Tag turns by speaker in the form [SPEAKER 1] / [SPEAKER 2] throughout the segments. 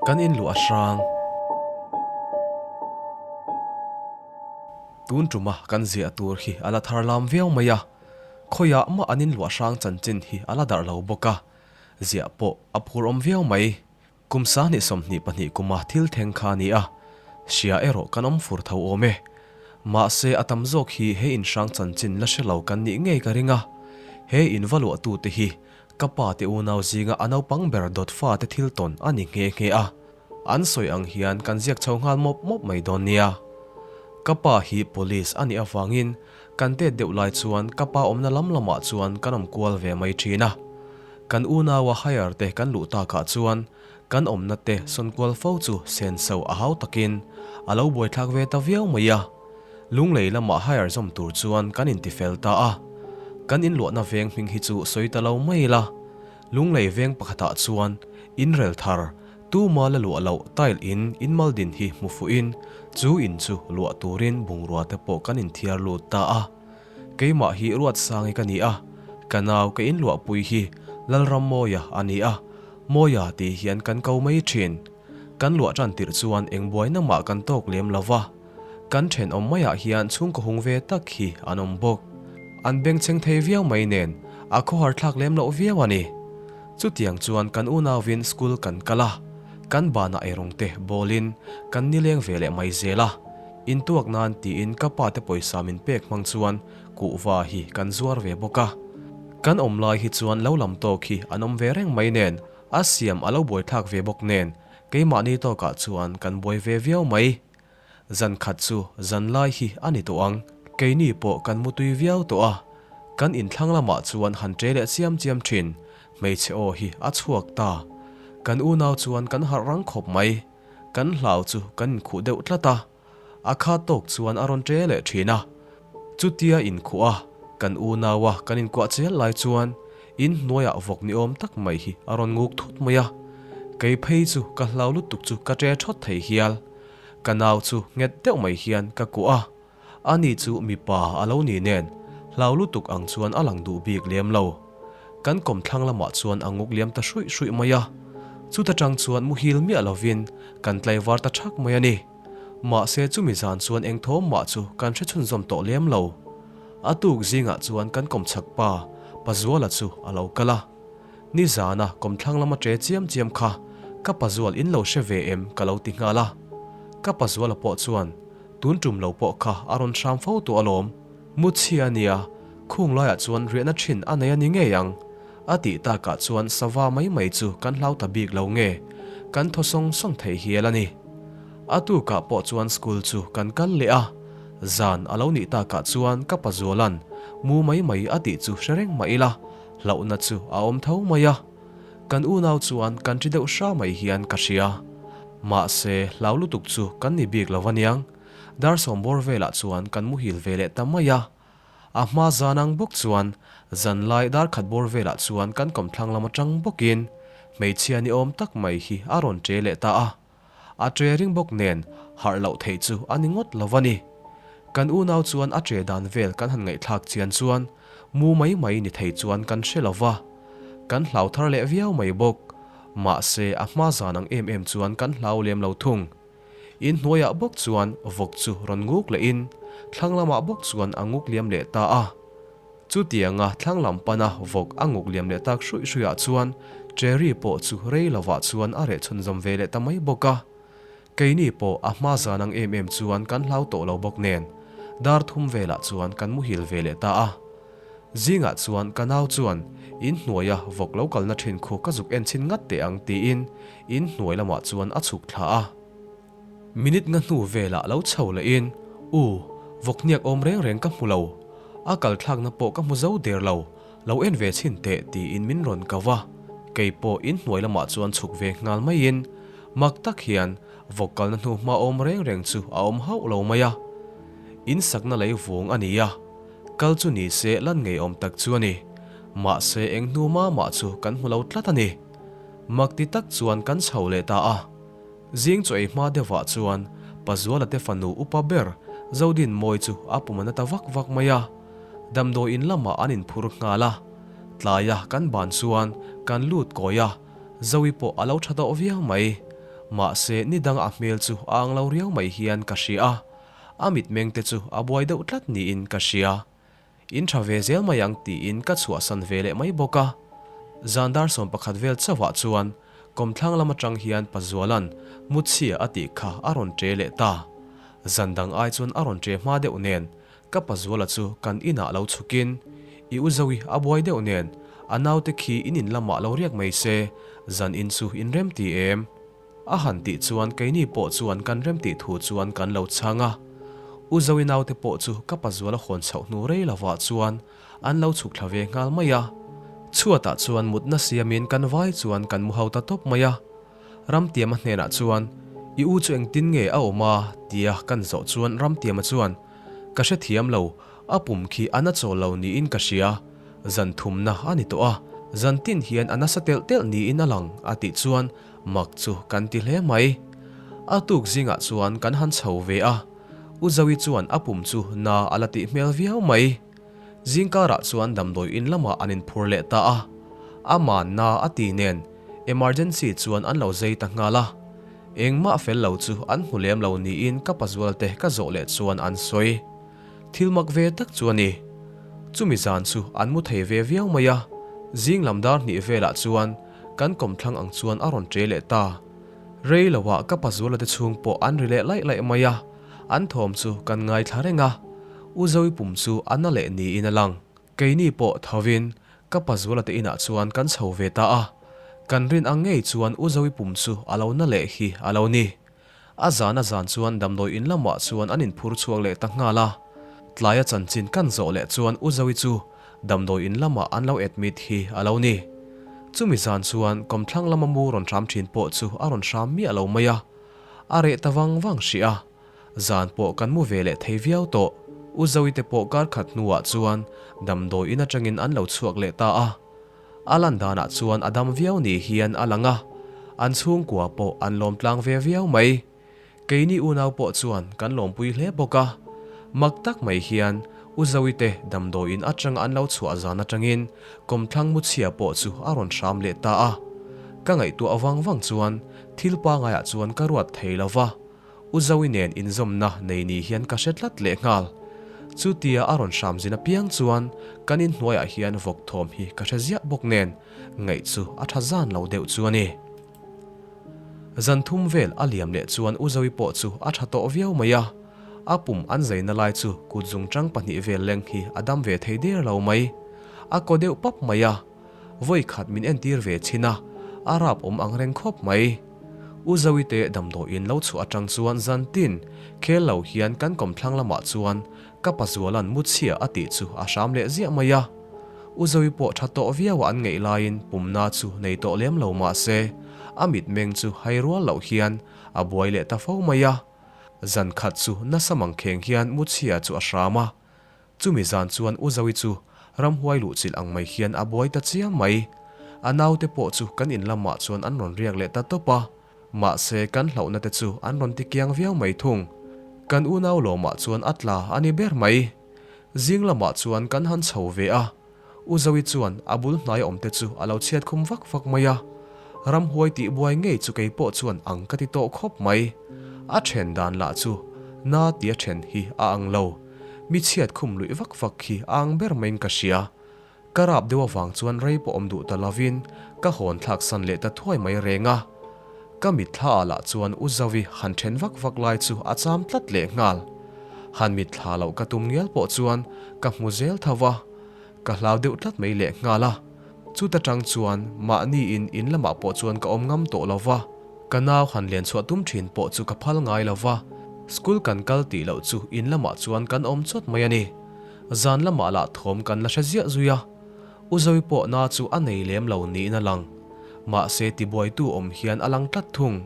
[SPEAKER 1] Kan in luah hrang. Tun tuma kan ziah tur hi a la thar lam viau mai a, khawiah mah an in luah hrang chanchin hi a la darh lo bawk a, ziah pawh a phur awm viau mai. Kum 2022 kuma thil thleng kha a ni a, hria erawh kan awm fur tho awm e. Mahse a tam zawk hi he in hrang chanchin la hre lo kan nih ngei ka ring a, he in va luahtute hi Ka pa te unau zinga a naupang ber dawt fate thil tawn a ni nghe nghe a, an sawi ang hian kan ziak chho nghal mawp mawp mai dawn nia. Ka pa hi police a nih avangin kan tet deuh lai chuan ka pa awmna lam lamah chuan kan awm kual ve mai thin a. Kan unaua hire te kan luh takah chuan kan awmna te sawn kual fo chu senso a hau takin a lo buaithlak ve ta viau mai a. Lunglei lamah hire zawm tur chuan kan intifel ta a, kan inluahna veng hming hi chu sawi ta lo mai ila, Lunglei veng pakhatah chuan inrel thar, tuma la luah loh tile in inmal din hi hmu fuhin chu in chu luah turin bungrua te pawh kan inthiar lut ta a. Keimah hi Ruatsangi ka ni a, ka nau ka inluahpui hi Lalrammawia a ni a, Mawia tih hian kan ko mai thin. Kan luah tan tirh chuan eng buaina mah kan tawk lem lo va. Kan thenawm maiah hian chhungkaw hung ve tak hi an awm bawk. An bengchheng thei viau mai nen a khawhar thlak lem loh viau a ni. Chutiang chuan kan unauvin school kan kal a, kan banah eirawng te bawlin kan nileng ve leh mai zel a. Intuak nan tiin ka pa te pawisa min pek hmang chuan kuhva hi kan zuar ve bawk a. Kan awm lai hi chuan lo lam tawk hi an awm ve reng mai nen a siam a lo buaithlak ve bawk nen keimahni tawkah chuan kan buai ve viau mai. Zan khat chu zan lai hi a ni tawh ang. Keini pawh kan mutui viau tawh a, kan inthlang lamah chuan han ṭe leh chiam chiam ṭhin, hmeichhe aw hi a chhuak ta. Kan unau chuan kan harh rang khawp mai. Kan hlau chu kan inkhuh deuh tlat a, a kha tawk chuan a rawn ṭe leh ṭhin a. Chutia inkhuh a, kan unaua kan inkuah chial lai chuan inhnuaiah vawk ni awm tak mai hi a rawn nguk thut mai a. Kei phei chu ka hlau lutuk chu ka ṭe ṭhawt thei hial. Ka nau chu nghet deuh mai hian ka kuah a, ani chu mipa a lo ni nen hlau lutuk ang chuan a lang duh bik lem lo. Kan kawmthlang lamah chuan a nguk liam ta hruih hruih mai a, chuta tang chuan muhil miah lovin kan tlaivar ta thak mai a ni. Mahse chumi zan chuan eng thawm mah chu kan hre chhunzawm tawh lem lo. A tuk zingah chuan kan kawmchhak pa, Pazuala chu a lo kal a. Nizana kawmthlang lama ṭe chiam chiam kha ka pazual in lo hre ve em ka lo ti nghal a. Ka pazuala pawh chuan tun ṭum lo pawh kha a rawn hram fo tawh alawm. Mu chhia nia, khung laiah chuan riahna ṭhin a nei a ni ngei ang. A tih takah chuan sava mai mai chu kan hlau ta bik lo nge, kan thaw sawng sawng thei hial a ni. A tukah pawh chuan school chu kan kal leh a, zan a lo nih takah chuan ka pazuala'n mu mai mai a tih chu hre reng mah ila, Hlauhna chu a awm tho mai a, kan unau chuan kan ṭi deuh hra mai hian ka hria. Mahse, hlau lutuk chu kan ni bik lo aniang, dar sawmbawr velah chuan kan muhil ve leh ta mai a. A hma zan ang bawk chuan zanlai dar khat bawr velah chuan kan kawmthlang lam aṭang bawkin hmeichhia ni awm tak mai hi a rawn ṭe leh ta a. A ṭe ring bawk nen harh loh theih chu a ni ngawt lo a ni. Kan unau chuan a ṭe dan vel kan han ngaihthlak chian chuan mu mai mai ni thei chuan kan hre lo va. Kan hlau thar leh viau mai bawk. Mahse a hma zan ang em em chuan kan hlau lem lo thung. In hnuaiah bawk chuan vawk chu rawn nguk lehin thlang lamah bawk chuan a nguk liam leh ta a. Chutianga thlang lam pana vawk a nguk liam leh tak hruih hruihah chuan Cherry pawh chu rei lovah chuan a reh chhunzawm ve leh ta mai bawk a. Keini pawh a hma zan ang em em chuan kan hlau tawh lo bawk nen dar thum velah chuan kan muhil ve leh ta a. Zingah chuan ka nau chuan in hnuaia vawk lo kalna thin khu ka zuk en chhin ngat teh ang tiin in hnuai lamah chuan a chhuk thla a. Minute nga hnu velah lo chho lehin, U, vawkniak awm reng reng ka hmu lo. A kal thlakna pawh ka hmu zo der lo, lo en ve chhin teh tiin min rawn kau a. Kei pawh in hnuai lamah chuan chhuk ve nghal maiin, mak tak hian vawk kalna hnu hma awm reng reng chu a awm hauh lo mai a. In sakna lei vung a ni a, kal chu ni se lan ngeiawm tak chu a ni. Mahse eng hnu mah mah chu kan hmu lo tlat a ni. Mak ti tak chuan kan chho leh ta a. Zing chu ei hma deuhah chuan Pazuala te fanu upa ber Zodinmawi chu a pum a na ta vak vak mai a, damdawi in lamah an inphur nghal a. Tlaia kan ban chuan kan lut kawi a, Zoe pawh a lo tha tawh viau mai. Mahse ni danga a hmel chu a ang lo riau mai hian ka hria a, a mitmeng te chu a buai deuh tlat niin ka hria. In tha ve zel mai ang tiin ka chhuahsan ve leh mai bawk a. Zan dar 11 vel chauhah chuan kawmthlang lam atang hian Pazuala'n Mutchhia a tih kha a rawn ṭe leh ta. Zan dang ai chuan a rawn ṭe hma deuh nen ka Pazuala chu kan inah lo chhukin, I u Zoe a buai deuh nen a naute khi in in lamah lo riak mai se, zan in chu in rem ti em? A han tih chuan keini pawh chuan kan remtih thu chuan kan lo chhang a. U Zoe naute pawh chu ka pazuala hawn chhoh hnu rei lovah chuan an lo chhuk thla ve nghal mai a. Chhuatah chuan mutna siamin kan vai chuan kan mu ho ta tawp mai a. Ramtiama hnenah chuan, I u chu engtin nge a awm a? tia kan zawh chuan Ramtiama chuan, Ka hrethiam lo, a pum khi a na chawl lo niin ka hria. Zan thumna a ni tawh a, zan tin hian a nasa telh telh niin a lang, a tih chuan mak chu kan ti hle mai. A tuk zingah chuan kan han chho ve a, U Zoe chuan a pum chu na a la tih hmel viau mai. Zingkarah chuan damdawi in lamah an inphur leh ta a, aman na a ti nen emergency chuan an lo zei ta nghal a. Engmah fel lo chu an hmu lem lo niin ka pazualte ka zawh leh chuan an sawi. Thil mak ve tak chu a ni. Chumi zan chu an mu thei ve viau mai a, zing lam dar hnih velah chuan kan kawmthlang ang chuan a rawn ṭe leh ta. Rei loah ka pazuala te chhung pawh an ri leh laih laih mai a, an thawm chu kan ngaithla reng a, U Zoe pum chu a na leh niin a lang. Keini pawh thovin ka pazuala te inah chuan kan chho ve ta a, kan rin ang ngei chuan U Zoe pum chu a lo na leh hi a lo ni. A zan a zan chuan damdawi in lamah chuan an inphur chhuak leh ta nghal a. Tlaia chanchin kan zawh leh chuan U Zoe chu damdawi in lamah an lo admit hi a lo ni. Chumi zan chuan kawmthlang lama mu rawn hram thin pawh chu a rawn hram miah lo mai a. A reh ta vang vang hrih a. Zan pawh kan mu ve leh thei viau tawh. U Zoe te pawh kar khat hnuah chuan damdawi in atangin an lo chhuak leh ta a. A lan danah chuan a dam viau ni hian a lang a, an chhungkua pawh an lawm tlang ve viau mai. Keini unau pawh chuan kan lawmpui hle bawk a. Mak tak mai hian U Zoe te damdawiin atanga an lo chhuah zan atangin kawmthlang muchhia pawh chu a rawn hram leh ta a. Ka ngaihtuah vang vang chuan thil pangaiah chuan ka ruat thei lo va. U Zoe nen inzawmna nei ni hian ka hre tlat lehnghal. Chutia a rawn hram zin apiang chuan kan inhnuaiah hian vawk thawm hi ka hre ziah bawk nen ngaih chu a tha zan lo deuh chu a ni. Zan thum vel a liam leh chuan U Zoe pawh chu a tha tawh viau mai a, a pum an zaina lai chu kut zungchang pahnih vel leng hi a dam ve thei der lo mai. A kaw deuh pap mai a. Vawi khat min entir ve chhin a, a rap awm ang reng khawp mai. U Zoe te damdawiin lo chhuah atang chuan zan tin khel lo hian kan kawmthlang lamah chuan ka pazuala'n mu chhia a tih chu a hram leh ziah mai a. U Zoe pawh tha tawh viau a an ngeih laiin pumna chu nei tawh lem lo mah se a mitmeng chu hai rual loh hian a buai leh ta fo mai a. Zan khat chu nasa mangkheng hian mu chhia chu a hram a. Chumi zan chuan U Zoe chu ramhuai luhchilh ang mai hian a buai ta chiam mai. A naute pawh chu kan in lamah chuan an rawn riak leh ta tawp a, mahse kan hlauhna te chu an rawn ti kiang viau mai thung. Kan unau lawmah chuan a tla a ni ber mai. Zing lamah chuan kan han chho ve a, U Zoe chuan a bul hnai awm te chu a lo chhiat khum vak vak mai a, ramhuai tih buai ngei chu kei pawh chuan ang ka ti tawh khawp mai. A then dan lah chu na tia then hi a ang lo. Mi chhiat khum luih vak vak khi a ang ber maiin ka hria. Ka rap deuh avang chuan rei pawh awm duh ta lovin ka hawn thlak san leh ta thuai mai reng a. Ka mitthla ah lah chuan U Zoe han then vak vak lai chu a cham tlat leh nghal. Han mitthla loh ka tum ngial pawh chuan ka hmu zel tho va, ka hlau deuh tlat mai leh nghal a. Chuta tang chuan mahni in in lamah pawh chuan ka awm ngam tawh lo va, ka nau han len chhuah tum thin pawh chu ka phal ngai lo va, school kan kal tih loh chu in lamah chuan kan awm chawt mai a ni. Zan lamah lah thawm kan la hre ziah zui a, U Zoe pawh na chu a nei lem lo niin a lang. Mahse tibuaitu awm hian a lang tlat thung.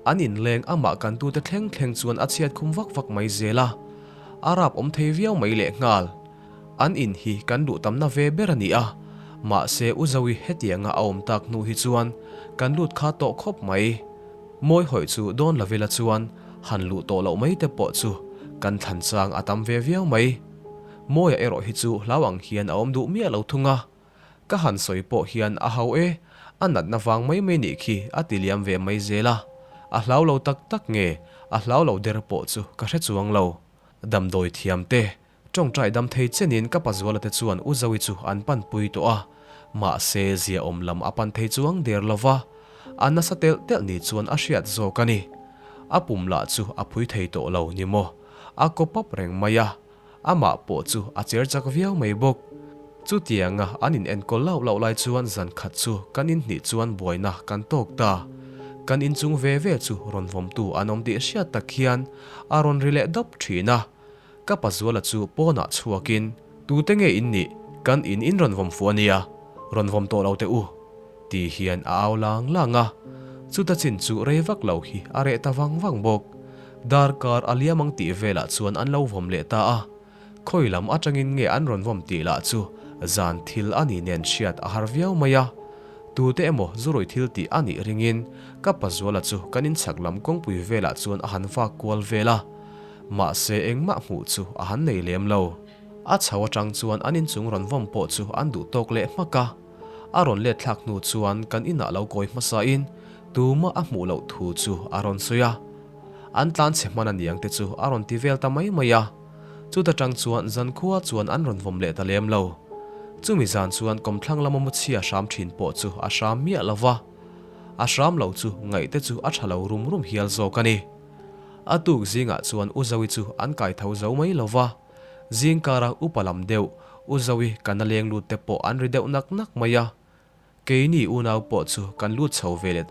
[SPEAKER 1] An inleng amah kan tute thleng thleng chuan a chhiat khum vak vak mai zel a, a rap awm thei viau mai lehnghal. An in hi kan luh tamna ve ber a ni a, mahse U Zoe hetianga a awm tak hnu hi chuan kan lut kha tawh khawp mai. Mawi hawih chu dawn lovela chuan han luh tawh loh mai te pawh chu kan thlan chang a tam ve viau mai. Mawia erawh hi chu hlau ang hian a awm duh miah lo thung a, ka han sawi pawh hian a hau e, a natna vang mai mai nih khi a ti liam ve mai zel a. A hlau lo tak tak nge a hlau lo der pawh chu ka hre chuang lo. Damdawi thiam te, tawngtai dam thei chenin ka pazuala te chuan U Zoe chu an panpui tawh a, mahse ziaawm lam a pan thei chuang der lo va, a nasa telh telh ni chuan a hriat zawk a ni. A pum lah chu a phui thei tawh lo ni maw, a kaw pap reng mai a. Amah pawh chu a cher chak viau mai bawk. Chutianga an in enkawl lauh lauh lai chuan zan khat chu kan in hnih chuan buaina kan tawk ta. Kan inchung ve ve chu rawn vawmtu an awm tih hriat tak hian a rawn ri leh dawp thin a. Ka pazuala chu pawnah chhuakin, Tute nge in nih? Kan in in rawn vawm fuh a nia, rawn vawm tawh lo teh u. Ti hian a au lang lang a, chuta chin chu rei vak lo hi a reh ta vang vang bawk. Darkar a liam ang tih velah chuan an lo vawm leh ta a, khawi lam atangin nge an rawn vawm tih lah chu zan thil a nih nen hriat a har viau mai a. Tute emaw zurui thil tih a nih ringin ka pazuala chu kan inchhak lam kawngpui velah chuan a han vak kual vel a, mahse engmah hmuh chu a han nei lem lo. A chho atang chuan an inchung rawn vawm pawh chu an duh tawk leh hmak a. A rawn let thlak hnu chuan kan inah lo kawi hmasain tumah a hmuh loh thu chu a rawn sawi a. An tlan chhe hman a niang te chu a rawn ti vel ta mai mai a. Chuta tang chuan zankhua chuan an rawn vawm leh ta lem lo. Chumi zan chuan kawmthlang lama mu chhia hram thin pawh chu a hram miah lo va. A hram lo chu ngaih te chu a tha lo rum rum hial zawk a ni. A tuk zingah chuan U Zoe chu an kai tho zo mai lo va. Zingkara upa lam deuh, U Zoe kan a leng lut te pawh an ri deuh nak nak mai a. Keini unau pawh chu kan lut chho ve leh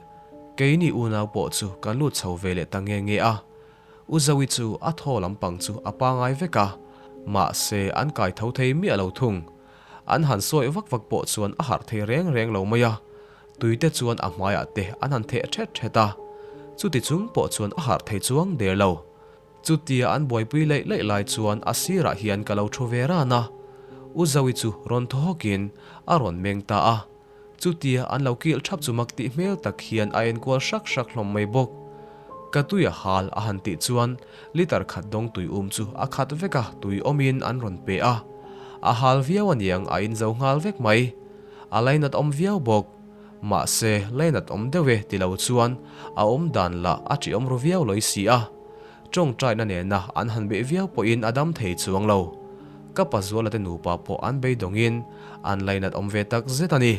[SPEAKER 1] Keini unau pawh chu kan lut chho ve leh ta nge nge a. U Zoe chu a thaw lampang chu a pangai vek a, mahse an kai tho thei miah lo thung. An han sawi vak vak pawh chuan a harh thei reng reng lo mai a, tui te chuan a hmaiah te an han theh thet thet a. Chuti chung pawh chuan a harh thei chuang der lo. Chutia an buaipui laih laih lai chuan a sirah hian ka lo thu ve ran a, U Zoe chu rawn thaw hawkin a rawn meng ta a. Chutia an lo kilh thap chu mak tih hmel tak hian a enkual hrak hrak hlawm mai bawk. Ka tui a hal a han tih chuan litre khat dawng tui um chu a khat vek a, tui awmin an rawn pe a. A hal viau aniang a inzo nghal vek mai. A lainat awm viau bawk. Mahse, lainat awm deuh e ti lo chuan a awm dan lah a ṭihawm ru viau lawi si a. Ṭawngṭaina nena an han beih viau pawhin a dam thei chuang lo. Ka pazuala te nupa pawh an beidawngin an lainat awm ve tak zet a ni.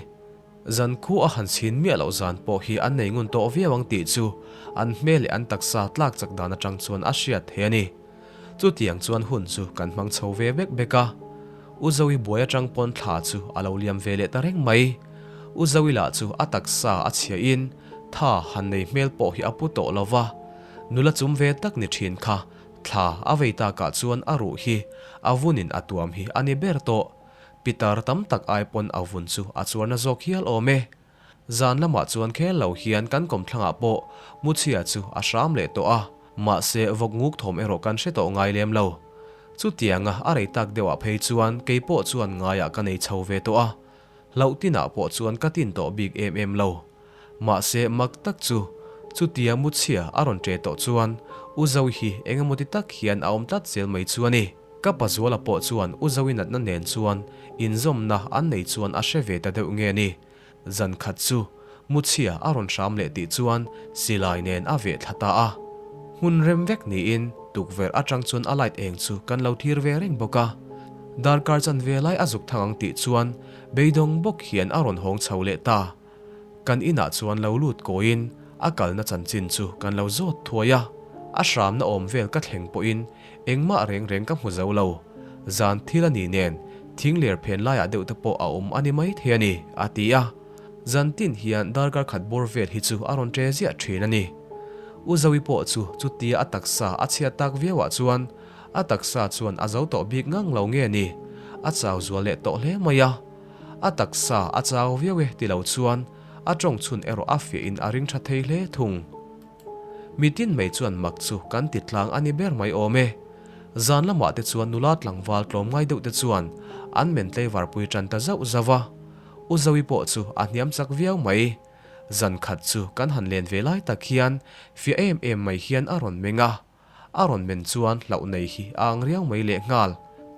[SPEAKER 1] Zan khu a han chhin miah loh zan pawh hi an nei ngun tawh viau ang tih chu an hmel leh an taksa tlak chak dan aṭang chuan a hriat thei a ni. Chutiang chuan hun chu kan hmang chho ve bek bek a. U Zoe buai atang pawn thla chu a lo liam ve leh ta reng mai. U Zoe lah chu a taksa a chhia in tha han nei hmel pawh hi a pu tawh lo va. Nula chum ve tak ni thin kha thla a vei takah chuan a ruh hi a vunin a tuam hi a ni ber tawh. Pitar tam tak ai pawn a vun chu a chuarna zawk hial awm e. Zan lamah chuan khel lo hian kan kawmthlangah pawh Muchhia chu a hram leh tawh a, mahse vawk nguk thawm erawh kan hre tawh ngai lem lo. Chutianga a rei tak deuhah phei chuan kei pawh chuan ngaiah ka nei chho ve tawh a, hlauh tinah pawh chuan ka tin tawh bik em em lo. Mahse mak tak chu chutia Muchhia a rawn ṭe tawh chuan U Zoe hi eng emaw ti tak hian a awm tlat zel mai chu a ni. Ka pazuala pawh chuan U Zoe natna nen chuan inzawmna an nei chuan a hre ve ta deuh nge ni. Zan khat chu Muchhia a rawn hram leh tih chuan silai nen a veh thla ta a. Hmun rem vek niin tukverh atang chuan a light eng chu kan lo thlir ve reng bawk a. Darkar chanve lai a zuk thang ang tih chuan beidawng bawk hian a rawn hawng chho leh ta. Kan inah chuan lo lut kawiin a kalna chanchin chu kan lo zawt thuai a. A hramna awm vel ka thleng pawhin Engmah reng reng ka hmu zo lo. Zan thil a ni nen, thing ler phen laiah deuh te pawh a awm a ni mai thei a ni, a ti a. Zan tin hian darkar khat bawr vel hi chu a rawn ṭe ziah ṭhin a ni. U Zoe pawh chu chutia a taksa a chhiat tak viauah chuan a taksa chuan a zo tawh bik ngang lo nge ni, a chau zual leh tawh hle mai a. A taksa a chau viau e ti lo chuan a ṭawng chhun erawh a fiahin a ring ṭha thei hle thung. Mitin mai chuan mak chu kan ti tlang a ni ber mai awm e. Zan lamah te chuan nula tlangval tlawm ngai deuh te chuan an men tleivar pui tan ta zauh zauh a. U Zoe pawh chu a hniam chak viau mai. Zan khat chu kan han len ve lai tak hian fiah em em mai hian a rawn meng a. A rawn men chuan hlauh nei hi a ang riau mai lehnghal.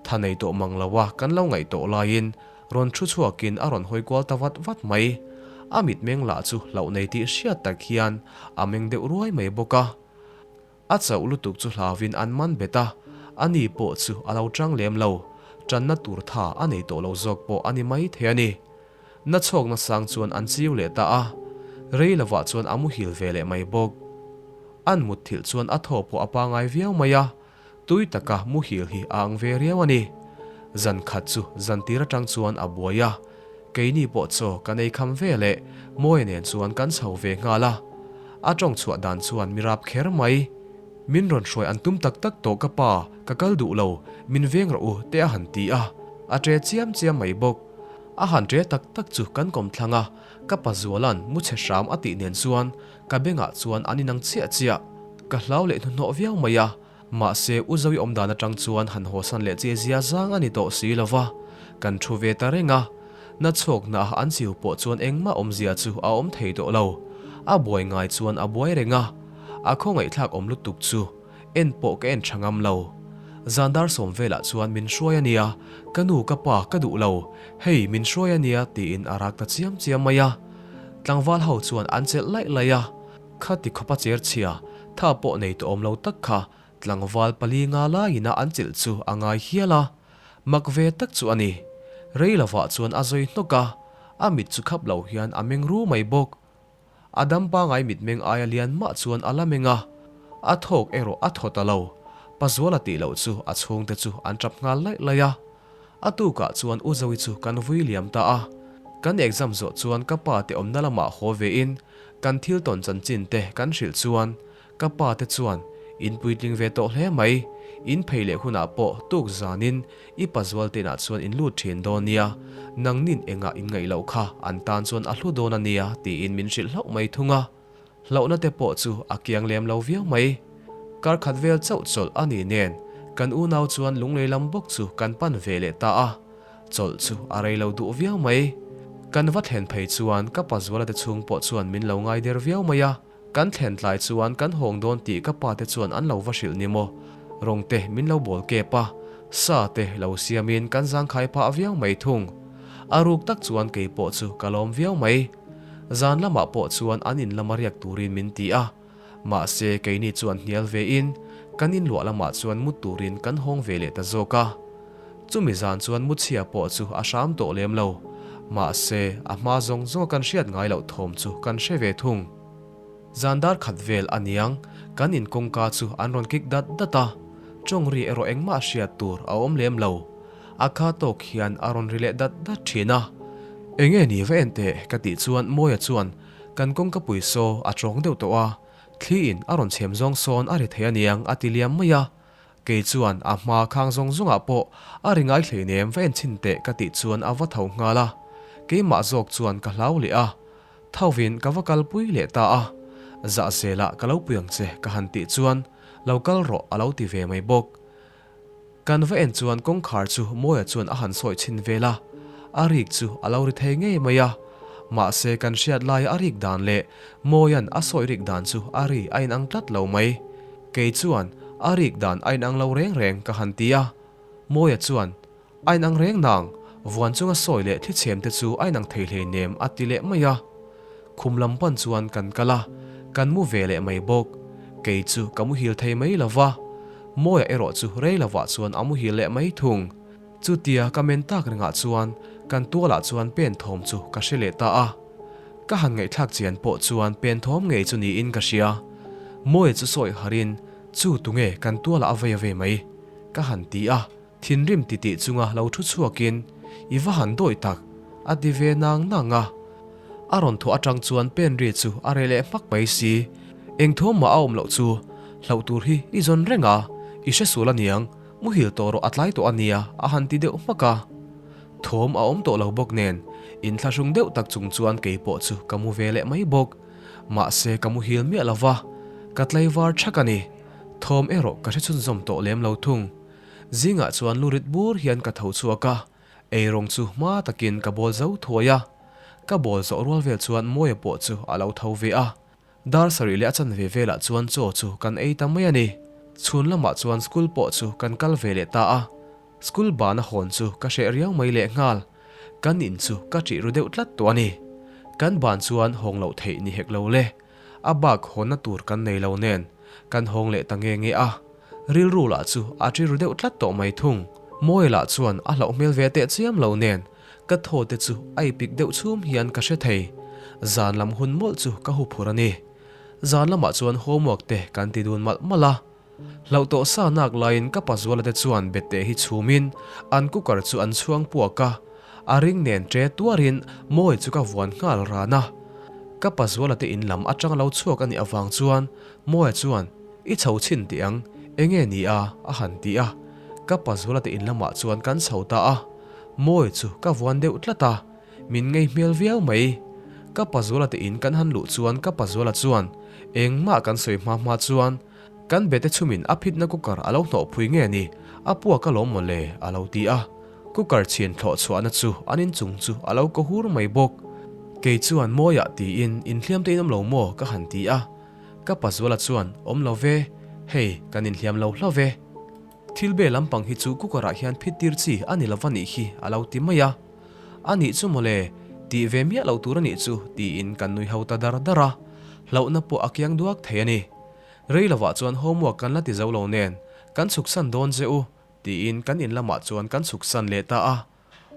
[SPEAKER 1] Tha nei tawh mang lo a kan lo ngaih tawh laiin rawn thu chhuakin a rawn hawi kual ta vat vat mai. A mitmeng lah chu hlauh nei tih hriat tak hian a meng deuh ruai mai bawk a. A chauh lutuk chu hlauvin an man bet a, ani pawh chu a lo tang lem lo, tanna tur tha a nei tawh lo zawk pawh a ni mai thei a ni. Na chhawkna sang chuan an chiu leh ta a, rei lovah chuan a muhil ve leh mai bawk. An mutthilh chuan a thaw pawh a pangai viau mai a, tui taka muhil hi a ang ve riau a ni. Zan khat chu zan tir atang chuan a buai a, keini pawh chaw kan ei kham ve leh Mawia nen chuan kan chho ve nghal a. A tawng chhuah dan chuan mi rap kher mai. Min rawn hruai an tum tak tak tawh ka pa, ka kal duh lo, min veng rawh u te a han ti a, a ṭe chiam chiam mai bawk. A han ṭe tak tak chu kan kawm thlang a, ka pa Zuala'n mu chhe hram a tih nen chuan ka bengah chuan an inang chiah chiah. Ka hlau leh hnuhnawh viau mai a, mahse U Zoe awmdan atang chuan han hawsan leh che zia zang a ni tawh si lo va, kan thu ve ta reng a. Na chhawkna a an chiu pawh chuan engmah awmzia chu a awm thei tawh lo. A buai ngai chuan a buai reng a, a khawngaihthlak awm lutuk chu. En pawh ka en tha ngam lo. Zan dar sawm velah chuan min hruai a nia, ka nu ka pa ka duh lo, hei min hruai a nia tiin a rak ta chiam chiam mai a. Tlangval ho chuan an chelh laih laih a, khati khawpa cher chhia, tha pawh nei tawh awm lo tak kha tlangval pali nga laiin a an chelh chu a ngai hial a. Mak ve tak chu a ni. Rei lovah chuan a zawi hnawk a, a mit chu khap lo hian a meng ru mai bawk. A dam pangai mitmeng aia lian mah chuan a la meng a, a thawk erawh a thaw ta lo. Pazuala tih loh chu a chhungte chu an tap nghal laih laih a. A tukah chuan U Zoe chu kan vui liam ta a. Kan exam zawh chuan ka pa te awmna lamah haw vein kan thil tawn chanchin te kan hrilh chuan Ka pa te chuan, In puitling ve tawh hle mai, in phei leh hunah pawh tuk zanin i pazual te inah chuan in lut thin dawn nia, nangnin engah in ngaih loh kha an tan chuan a hlu dawn a nia tiin min hrilh hlauh mai thung a. Hlauhna te pawh chu a kiang lem lo viau mai. Kar khat vel chauh chawlh a ni nen kan unau chuan lunglei lam bawk chu kan pan ve leh ta a. Chawlh chu a rei lo duh viau mai. Kan va thlen phei chuan ka pazuala te chhung pawh chuan min lo ngai der viau mai a. Kan thlen tlai chuan kan hawng dawn tih ka pa te chuan an lo va hrilh ni maw? Rawng te min lo bawl kep a, sa te lo siamin kan zangkhai phah viau mai thung. A ruk tak chuan kei pawh chu ka lawm viau mai. Zan lamah pawh chuan an in lama riak turin min ti a, mahse keini chuan hnial vein kan in luah lamah chuan mu turin kan hawng ve leh ta zawk a. Chumi zan chuan muchhia pawh chu a hram tawh lem lo, mahse a hma zawng zawnga kan hriat ngai loh thawm chu kan hre ve thung. Zan dar khat vel a niang, kan in kawngka chu an rawn kik dat dat a, tawng ri erawh engmah hriat tur a awm lem lo. A kha tawk hian a rawn ri leh dat dat thin a. Enge ni va en teh ka tih chuan Mawia chuan kan kawngka pui saw a tawng deuh tawh a, thli in a rawn chhem zawng sawn a ri thei a niang a ti liam mai a. Kei chuan a hma khang zawng zawngah pawh a ri ngai hleinem va en chhin teh ka tih chuan a va tho nghal a, keimah zawk chuan ka hlau leh a. Thovin ka va kalpui leh ta a, zah zelah ka lo pui ang che ka han tih chuan lo kal rawh a lo ti ve mai bawk. Kan va en chuan kawngkhar chu Mawia chuan a han sawi chhin vel a, a rik chu a lo ri thei ngei mai a, mahse kan hriat laia a rik dan leh Mawia'n a sawi rik dan chu a ri a inang tlat lo mai. Kei chuan a rik dan a inang lo reng reng ka han ti a, Mawia chuan A inang reng nang, vuan chunga sawi leh thlichhem te chu a inang thei hleinem a ti leh mai a. Khum lam pan chuan kan kal a, kan mu ve leh mai bawk. Kei chu ka muhil thei mai lo va, Mawia erawh chu rei lovah chuan a muhil leh mai thung. Chutia ka men tak rengah chuan kan tualah chuan pen thawm chu ka hre leh ta a. Ka han ngaihthlak chian pawh chuan pen thawm ngei chu niin ka hria. Mawia chu sawi harin, Chu tunge kan tualah a vei a vei mai? ka han ti a. Thinrim titih chunga lo thu chhuakin, I va han dawi tak, a ti ve nang nang a. A rawn thawh atang chuan pen ri chu a reh leh hmak mai si. Eng thawm mah a awm loh chu, hlauh tur hi i zawn reng a, i hre sual aniang, muhil tawh rawh a tlai tawh ania, a han ti deuh hmak a. Thawm a awm tawh lo bawk nen, inthlahrung deuh tak chung chuan kei pawh chu ka mu ve leh mai bawk. Mahse ka muhil miah lo va, ka tlaivar thak a ni. Thawm erawh ka hre chhunzawm tawh lem lo thung. Zingah chuan lu rit bur hian ka tho chhuak a, eirawng chu hma takin ka bawl zo thuai a. Ka bawl zawh rual vel chuan Mawia pawh chu a lo tho ve a. Dar sarih leh a chanve velah chuan chaw chu kan ei ta mai a ni. Chhun lamah chuan school pawh chu kan kal ve leh ta a. School bana hawn chu ka hreh riau mai lehnghal. Kan in chu ka ṭih ru deuh tlat tawh a ni. Kan ban chuan hawng loh theih ni hek lo le. A bak hawnna tur kan nei lo nen kan hawng leh ta nge nge a. Rilru lah chu a ṭi ru deuh tlat tawh mai thung. Mawi lah chuan a hlauh hmel ve teh chiam lo nen ka thaw te chu a ipik deuh chhum hian ka hre thei. Zan lam hun mawlh chu ka huphur a ni. Zan lamah chuan homework te kan ti dun malh malh a. Hlauh tawh sa nak laiin ka pazuala te chuan bete hi chhumin an cooker chu an chhuang puak a, a ring nen ṭe tuarin Mawi chu ka vuan nghal ran a. Ka pazuala te in lam aṭang lo chhuak a nih avang chuan Mawia chuan, I chho chhin teh ang, enge ni a? a han ti a. Ka pazuala te in lamah chuan kan chho ta a, Mawi chu ka vuan deuh tlat a, min ngei hmel viau mai. Ka pazuala te in kan han luh chuan ka pazuala chuan engmah kan sawi hma hma chuan, Kan bete chhumin a phitna cooker a lo hnawhphui nge ni, a puak alawm maw le? a lo ti a. Cooker chhin thlawh chhuahna chu an inchung chu a lo kaw hur mai bawk. Kei chuan Mawiah tiin inhliam te in awm lo maw? ka han ti a. Ka pazuala chuan awm lo ve, hei kan inhliam lo hlo ve. Thil be lampang hi chu cooker ah hian phit tir chi a ni lova nih hi a lo ti mai a. A nih chu mawle, tih ve miah lo tur a nih chu tiin kan nui ho ta dar dar a. Hlauhna pawh a kiang duak thei a ni. Rei lovah chuan homework kan la ti zo lo nen, kan chhuksan dawn che u, tiin kan in lamah chuan kan chhuksan leh ta a.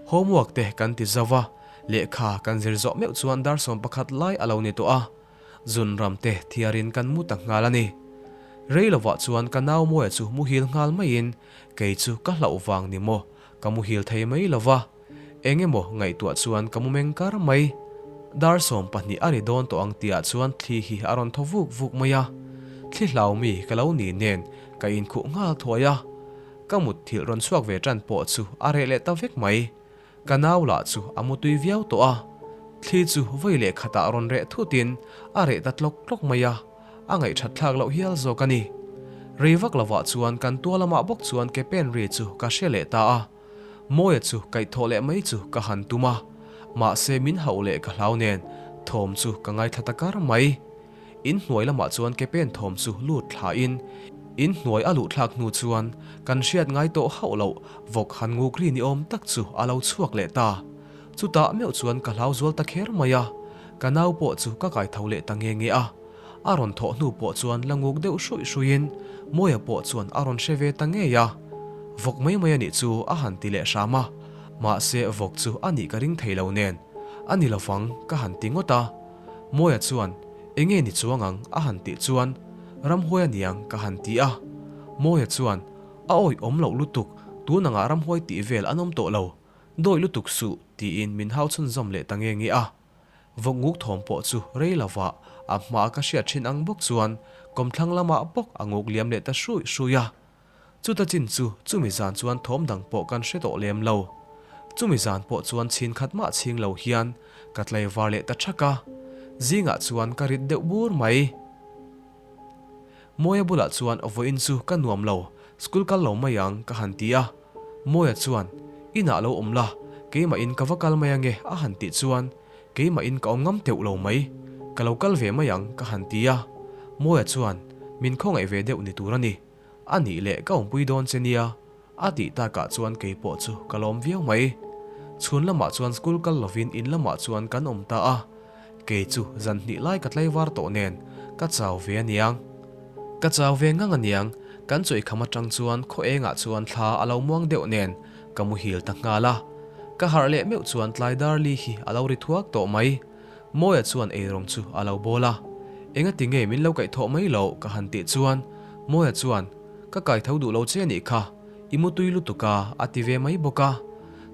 [SPEAKER 1] Homework te kan ti zo va, lehkha kan zir zawh meuh chuan dar 11 lai a lo ni tawh a. Zun ram te thiarin kan mu ta nghal a ni. Rei lovah chuan ka nau Mawia chu muhil nghal maiin kei chu ka hlauh vang ni maw, ka muhil thei mai lo va. Eng emaw ngaihtuah chuan ka mu meng kar mai. Dar 12 a ri dawn tawh ang tihah chuan thli hi a rawn thaw vuk vuk mai a. Thli hlau mi ka lo ni nen ka inkhuh nghal thuai a. Ka mutthilh rawn chhuak ve tan pawh chu a reh leh ta vek mai. Ka nau lah chu a mutui viau tawh a. Thli chu vawi leh khatah rawn reh thutin a reh ta tlawk tlawk mai a. A ngaihthat thlak loh hial zawk a ni. Rei vak lovah chuan kan tua lamah bawk chuan ke pen ri chu ka hre leh ta a. Mawia chu kaihthawh leh mai chu ka han tum a, mahse min hauh leh ka hlau nen thawm chu ka ngaithla ta kar mai. In hnuai lamah chuan ke pen thawm chu lut thlain in hnuai a luh thlak hnu chuan kan hriat ngai tawh hauh loh vawk han nguk ri ni awm tak chu a lo chhuak leh ta. Chutah meuh chuan ka hlau zual ta kher mai a, ka nau pawh chu ka kaitho leh ta nge nge a. A rawn thawh hnu pawh chuan la nguk deuh hruih hruihin Mawia pawh chuan a rawn hre ve ta ngei a. Vawk mai mai a nih chu a han ti leh hram a, mahse vawk chu a nih ka ring thei lo nen, a ni lovang ka han ti ngawt a. Mawia chuan, Enge ni chuang ang? a han tih chuan, Ramhuai a niang ka han ti a. Mawia chuan, A awih awm loh lutuk, tun angah ramhuai tih vel an awm tawh lo, dawi lutuk suh tiin min hau chhunzawm leh ta nge nge a. Vawk nguk thawm pawh chu rei lovah a hmaa ka hriat thin ang bawk chuan kawmthlang lamah bawk a nguk liam leh ta hruih hruih a. Chuta chin chu chumi zan chuan thawm dang pawh kan hre tawh lem lo. Chumi zan pawh chuan chhin khat mah chhing lo hian ka tlaivar leh ta thak a. Zingah chuan ka rit deuh bur mai. Mawia bulah chuan vawiin chu ka nuam lo, school kal lo mai ang ka han ti a. Mawia chuan, Inah lo awm la, keimahin ka va kal mai ange a han tih chuan, Keimahin ka awm ngam teuh lo mai, ka lo kal ve mai ang ka han ti a. Mawia chuan, Min khawngaih ve deuh ni tur a ni, a nih leh ka awmpui dawn che nia a tih takah chuan keipawh chu ka lawm viau mai. Chhun lamah chuan school kal lovin in lamah chuan kan awm ta a, kei chu zan hnih lai ka tlaivar tawh nen ka chau ve aniang. Ka chau ve ngang aniang, kan chawikham atang chuan khaw engah chuan thla a lo muang deuh nen ka muhil ta nghal a. Ka harh leh meuh chuan tlai dar li hi a lo ri thuak tawh mai. Mawia chuan eirawng chu a lo bawl a, Engati nge min lo kaihthawh mai loh ka han tih chuan Mawia chuan, Ka kaitho duh lo che anih kha, i mutui lutuk a, a ti ve mai bawk a.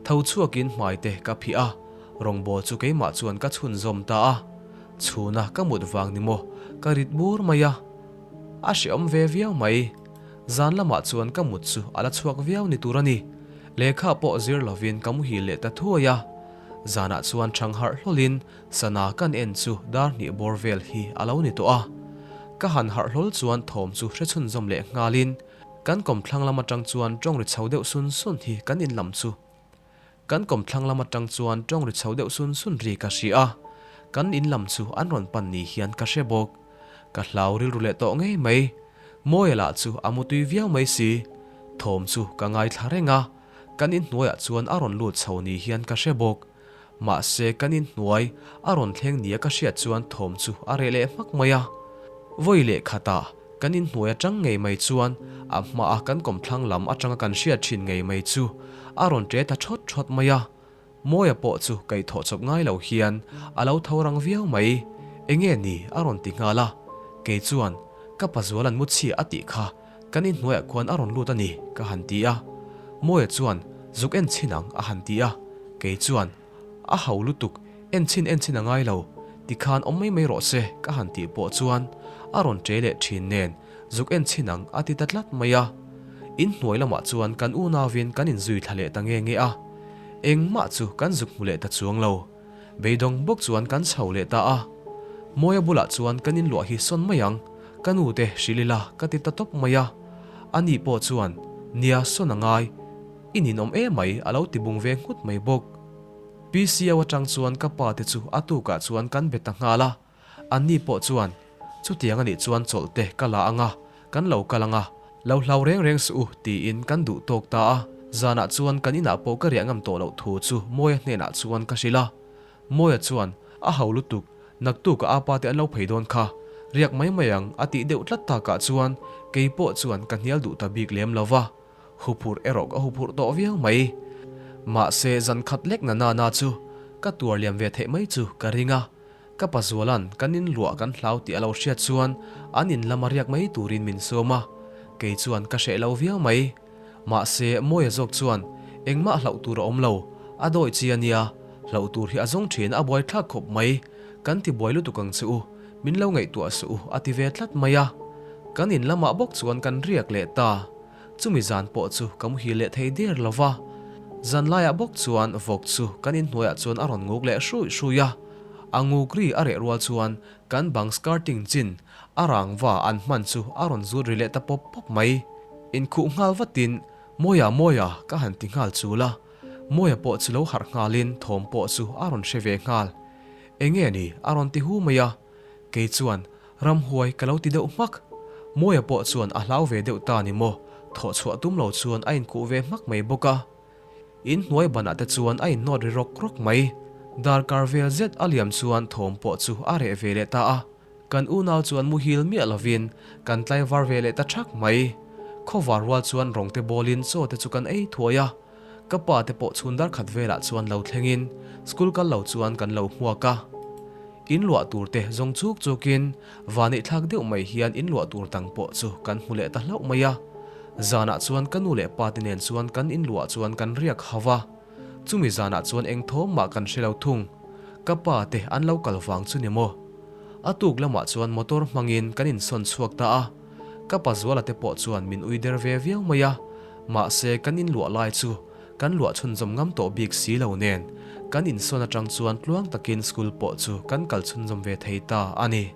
[SPEAKER 1] Tho chhuakin hmai te ka phih a, rawngbawl chu keimah chuan ka chhunzawm ta a. Chhuna ka mut vang ni maw, ka rit bur mai a. A hrehawm ve viau mai. Zan lamah chuan ka mut chu a la chhuak viau ni tur a ni. Lehkha pawh zir lovin ka muhil leh ta thuai a. Zanah chuan chhang harh hlawlin sana kan en chu dar hnih bawr vel hi a lo ni tawh a. Ka han harh hlawl chuan thawm chu hre chhunzawm leh nghalin kan kawmthlang lam atang chuan tawng ri chho deuh sun sun hi kan in lam chu kan kawmthlang lam atang chuan tawng ri chho deuh sun sun ri ka hria a, kan in lam chu an rawn pan ni hian ka hre bawk. Ka hlau rilru leh tawh ngei mai. Mawia lah chu a mutui viau mai si. Thawm chu ka ngaithla reng a. Kan inhnuaiah chuan a rawn lut chho ni hian ka hre bawk. Mahse kan inhnuai a rawn thleng nia ka hriat chuan thawm chu a reh leh hmak mai a. Vawi leh khatah kan inhnuai atang ngei mai chuan a hmaa kan kawmthlang lam atanga kan hriat thin ngei mai chu a rawn ṭe ta ṭhawt ṭhawt mai a. Mawia pawh chu kaihthawh chawp ngai lo hian a lo tho rang viau mai. Enge ni a rawn ti nghal a. Kei chuan ka pazual an mu chhia a tih kha kan inhnuaiah khuan a rawn lut a ni ka han ti a. Mawia chuan zuk en chhin ang a han ti a. Kei chuan a ho lutuk en chhin en chhin a ngai lo tikhan awm mai mai rawh se ka han tih pawh chuan a rawn ṭe leh ṭhin nen zuk en chhin ang a ti ta tlat mai a. Inhnuai lamah chuan kan unauin kan inzui thla leh ta nge nge a. Engmah chu kan zuk hmu leh ta chuang lo. Beidawng bawk chuan kan chho leh ta a. Mawia bulah chuan kan inluah hi sawn mai ang, ka nu te hrilh ila ka ti ta tawp mai a. Ani pawh chuan, Nia sawn a ngai, i ninawm emai a lo ti bung ve nghut mai bawk. PCO atang chuan ka pa te chu a tukah chuan kan be ta nghal a. Anni pawh chuan, Chutiang a nih chuan chawlh te ka la ang a, kan lo kal ang a, lo hlau reng reng suh u, tiin kan duh tawk ta a. Zanah chuan kan inah pawh ka riah ngam tawh loh thu chu Mawia hnenah chuan ka hrilh a. Mawia chuan, A ho lutuk, naktuk a apa te an lo phei dawn kha, riak mai mai ang, a tih deuh tlat takah chuan kei pawh chuan ka hnial duh ta bik lem lo va. Huphurh erawh ka huphurh tawh viau mai. Mahse zan khat lek na na na chu ka tuar liam ve theih mai chu ka ring a. Ka pazuala'n kan inluah kan hlau tih a lo hriat chuan an in lama riak mai turin min sawm a, kei chuan ka hreh lo viau mai. Mahse, Mawia zawk chuan engmah hlauh tur a awm lo, a dawi chi a nia, hlauh tur hi a zawng thin a buaithlak khawp mai, kan ti buai lutuk ang che u, min lo ngaihtuah suh u a ti ve tlat mai a. Kan in lamah bawk chuan kan riak leh ta. Chumi zan pawh chu ka muhil leh thei der lo va, zan laiah bawk chuan vawk chu kan inhnuaiah chuan a rawn nguk leh hruih hruih a. A nguk ri a reh rual chuan kan bang skirting chin a rangva an hman chu a rawn zut ri leh ta pawp pawp mai. Inkhuh nghal vatin, Mawia Mawia ka han ti nghal chul a. Mawia pawh chu lo harh nghalin thawm pawh chu a rawn hre ve nghal. Enge ni a rawn ti hu mai a. Kei chuan ramhuai ka lo ti deuh hmak. Mawia pawh chuan a hlau ve deuh ta ni maw, thawh chhuah tum lo chuan a inkhuh ve hmak mai bawk a. In hnuai banah te chuan a innawt ri rawk rawk mai. Darkar vel zet a liam chuan thawm pawh chu a reh ve leh ta a. Kan unau chuan muhil miah lovin kan tlaivar ve leh ta thak mai. Khawvar rual chuan rawngte bawlin chaw te chu kan ei thuai a. Ka pa te pawh chhun dar khat velah chuan lo thlengin school kal lo chuan kan lo hmuak a. In luah tur te zawng chuk chukin vanneih thlak deuh mai hian in luah tur dang pawh chu kan hmu leh ta hlauh mai a. Zanah chuan ka nu leh pa te nen chuan kan in luah chuan kan riak hau a. Chumi zanah chuan eng thawm mah kan hre lo thung. Ka pa te an lo kal vang chu ni maw. A tuk lamah chuan motor hmangin kan insawn chhuak ta a. Ka pazuala te pawh chuan min ui der ve viau mai a. Mahse kan in luah lai chu Kan luah chhunzawm ngam tawh bik si lo nen, kan insawn atang chuan tluang takin school pawh chu kan kal chhunzawm ve thei ta a ni.